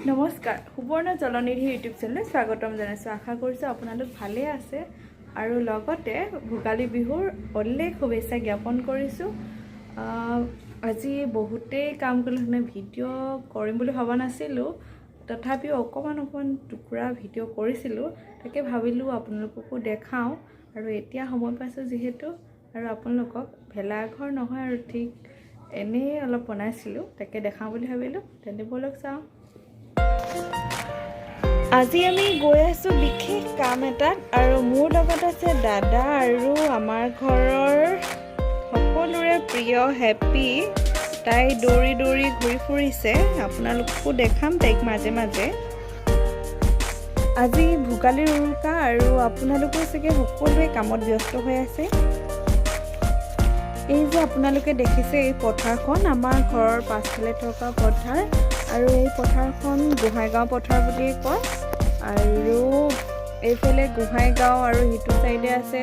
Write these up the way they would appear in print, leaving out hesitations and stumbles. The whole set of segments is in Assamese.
নমস্কাৰ, সুবৰ্ণ জলনিধি ইউটিউব চেনেললৈ স্বাগতম জনাইছোঁ। আশা কৰিছোঁ আপোনালোক ভালেই আছে আৰু লগতে ভোগালী বিহুৰ অলেখ শুভেচ্ছা জ্ঞাপন কৰিছোঁ। আজি বহুতেই কাম কৰিলোঁ, মানে ভিডিঅ' কৰিম বুলি ভবা নাছিলোঁ, তথাপিও অকণমান অকণমান টুকুৰা ভিডিঅ' কৰিছিলোঁ। তাকে ভাবিলোঁ আপোনালোককো দেখাওঁ আৰু এতিয়া সময় পাইছোঁ যিহেতু আৰু আপোনালোকক ভেলাঘৰ নহয় আৰু ঠিক এনেই অলপ বনাইছিলোঁ, তাকে দেখাওঁ বুলি ভাবিলোঁ। তেন্তে ব'লক চাওঁ। আজি আমি গৈ আছোঁ বিশেষ কাম এটাত আৰু মোৰ লগত আছে দাদা আৰু আমাৰ ঘৰৰ সকলোৰে প্ৰিয় হেপী। তাই দৌৰি দৌৰি ঘূৰি ফুৰিছে, আপোনালোককো দেখাম তাইক মাজে মাজে। আজি ভোগালীৰ উৰুকা আৰু আপোনালোকো চাগে সকলোৱে কামত ব্যস্ত হৈ আছে। এই যে আপোনালোকে দেখিছে এই পথাৰখন আমাৰ ঘৰৰ পাছফালে থকা পথাৰ আৰু এই পথাৰখন গোহাঁইগাঁও পথাৰ বুলিয়ে কয়। আৰু এইফালে গোহাঁইগাঁও আৰু সিটো চাইডে আছে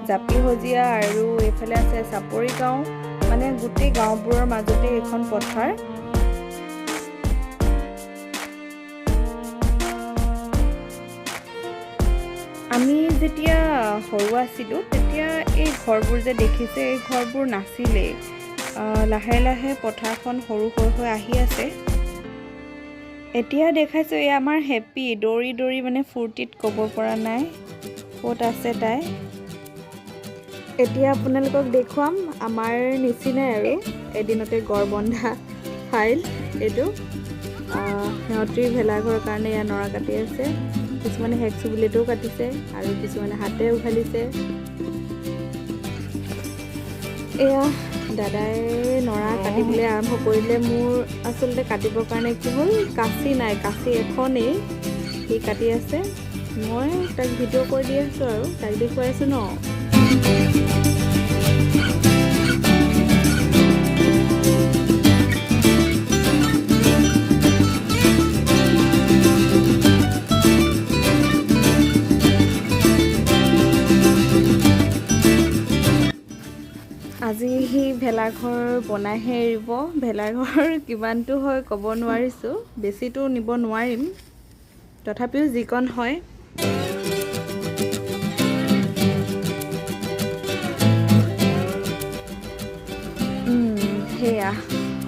জাপিসজীয়া আৰু এইফালে আছে চাপৰি গাঁও, মানে গোটেই গাঁওবোৰৰ মাজতে এইখন পথাৰ। আমি যেতিয়া সৰু আছিলোঁ তেতিয়া এই ঘৰবোৰ যে দেখিছে এই ঘৰবোৰ নাছিলেই। লাহে লাহে পথাৰখন সৰু হৈ হৈ আহি আছে। এতিয়া দেখাইছোঁ এই আমাৰ হেপী দৌৰি দৌৰি মানে ফূৰ্তিত ক'ব পৰা নাই ক'ত আছে তাই। এতিয়া আপোনালোকক দেখুৱাম আমাৰ নিচিনাই আৰু এদিনতে গড় বন্ধা ফাইল এইটো। সিহঁতি ভেলাঘৰৰ কাৰণে এয়া নৰা কাটি আছে, কিছুমানে হেকচু বুলেটো কাটিছে আৰু কিছুমানে হাতে উঘালিছে। এয়া দাদাই নৰা কাটিবলৈ আৰম্ভ কৰিলে। মোৰ আচলতে কাটিবৰ কাৰণে কি হ'ল, কাঁচি নাই, কাঁচি এখনেই, সি কাটি আছে, মই তাক ভিডিঅ' কৰি দি আছোঁ আৰু তাক দেখুৱাই আছোঁ ন। আজি সি ভেলাঘৰ বনাইহে এৰিব। ভেলাঘৰ কিমানটো হয় ক'ব নোৱাৰিছোঁ, বেছিতো নিব নোৱাৰিম, তথাপিও যিকণ হয়। সেয়া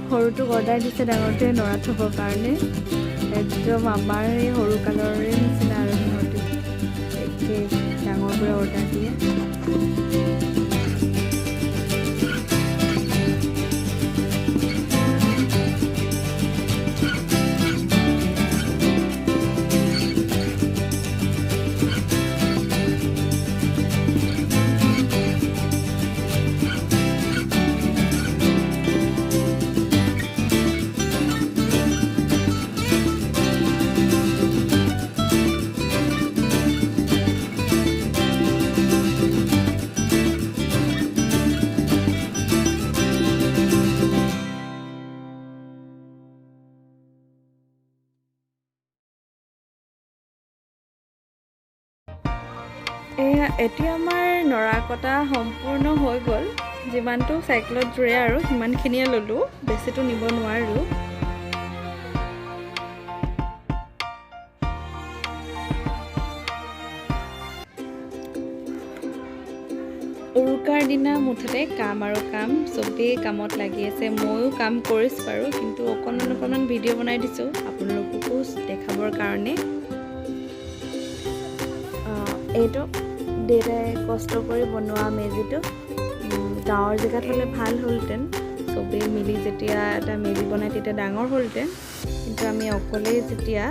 সৰুটোক অৰ্ডাৰ দিছে ডাঙৰটোৱে নৰা থ'বৰ কাৰণে। একদম আমাৰ এই সৰুকালৰে নিচিনা আৰু সিহঁতি একে ডাঙৰবোৰে অৰ্ডাৰ দিয়ে। এয়া এতিয়া আমাৰ নৰা কটা সম্পূৰ্ণ হৈ গ'ল। যিমানটো চাইকেলত জোৰে আৰু সিমানখিনিয়ে ল'লোঁ, বেছিতো নিব নোৱাৰোঁ। উৰুকাৰ দিনা মুঠতে কাম আৰু কাম, চবেই কামত লাগি আছে। ময়ো কাম কৰিছোঁ বাৰু, কিন্তু অকণমান অকণমান ভিডিঅ' বনাই দিছোঁ আপোনালোককো দেখাবৰ কাৰণে। এইটো দেউতাই কষ্ট কৰি বনোৱা মেজিটো। গাঁৱৰ জেগাত হ'লে ভাল হ'লহেঁতেন, চবেই মিলি যেতিয়া এটা মেজি বনায় তেতিয়া ডাঙৰ হ'লহেঁতেন, কিন্তু আমি অকলেই যেতিয়া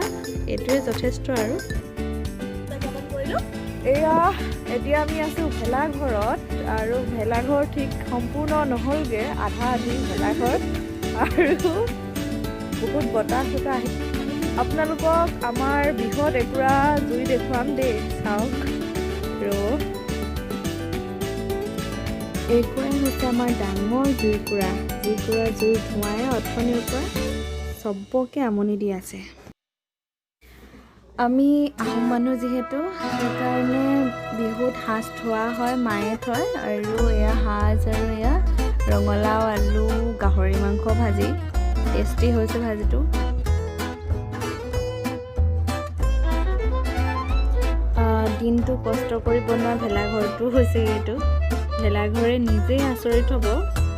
এইটোৱে যথেষ্ট আৰু। এয়া এতিয়া আমি আছোঁ ভেলাঘৰত আৰু ভেলাঘৰ ঠিক সম্পূৰ্ণ নহ'লগৈ, আধা আধি ভেলাঘৰ আৰু বহুত বতাহ চতাহ আহি। আপোনালোকক আমাৰ বৃহৎ একুৰা জুই দেখুৱাম দেই, চাওক। আৰু এইকুৰাই হৈছে আমাৰ ডাঙৰ জুইকুৰা, জুইকুৰা জুই ধোঁৱাই অথনিৰ পৰা চবকে আমনি দি আছে। আমি আহোম মানুহ যিহেতু, সেইকাৰণে বিহুত সাজ থোৱা হয়, মায়ে থয়। আৰু এয়া সাজ আৰু এয়া ৰঙালাও আলু গাহৰি মাংস ভাজি, টেষ্টি হৈছে ভাজিটো। দিনটো কষ্ট কৰি বনোৱা ভেলাঘৰটো হৈছে এইটো। ভেলাঘৰে নিজেই আচৰিত হ'ব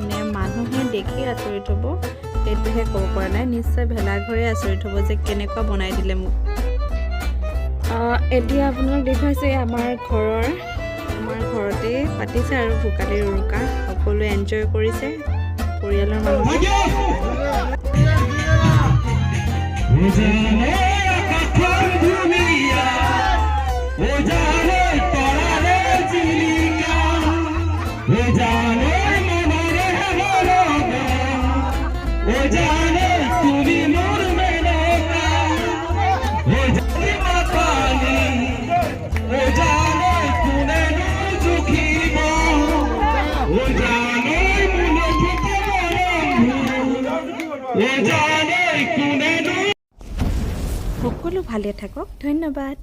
নে মানুহে দেখি আচৰিত হ'ব, সেইটোহে ক'ব পৰা নাই। নিশ্চয় ভেলাঘৰে আচৰিত হ'ব যে কেনেকুৱা বনাই দিলে মোক। এতিয়া আপোনালোক দেখুৱাইছে আমাৰ ঘৰতে পাতিছে আৰু ভোগালীৰ উৰুকা। সকলোৱে এনজয় কৰিছে, পৰিয়ালৰ মানুহ। উজানে আকাশৰ ধুনীয়া, উজানে তৰাৰে জিলিকা, উজানে মনৰে মৰমে, উজানে তুমি মোৰ মেনকা, উজানে মাতানি, উজানে কোনেনো জুখিব, উজানে মোলৈ মৰম, উজানে কোনেনো সকলো ভালে থাকক। ধন্যবাদ।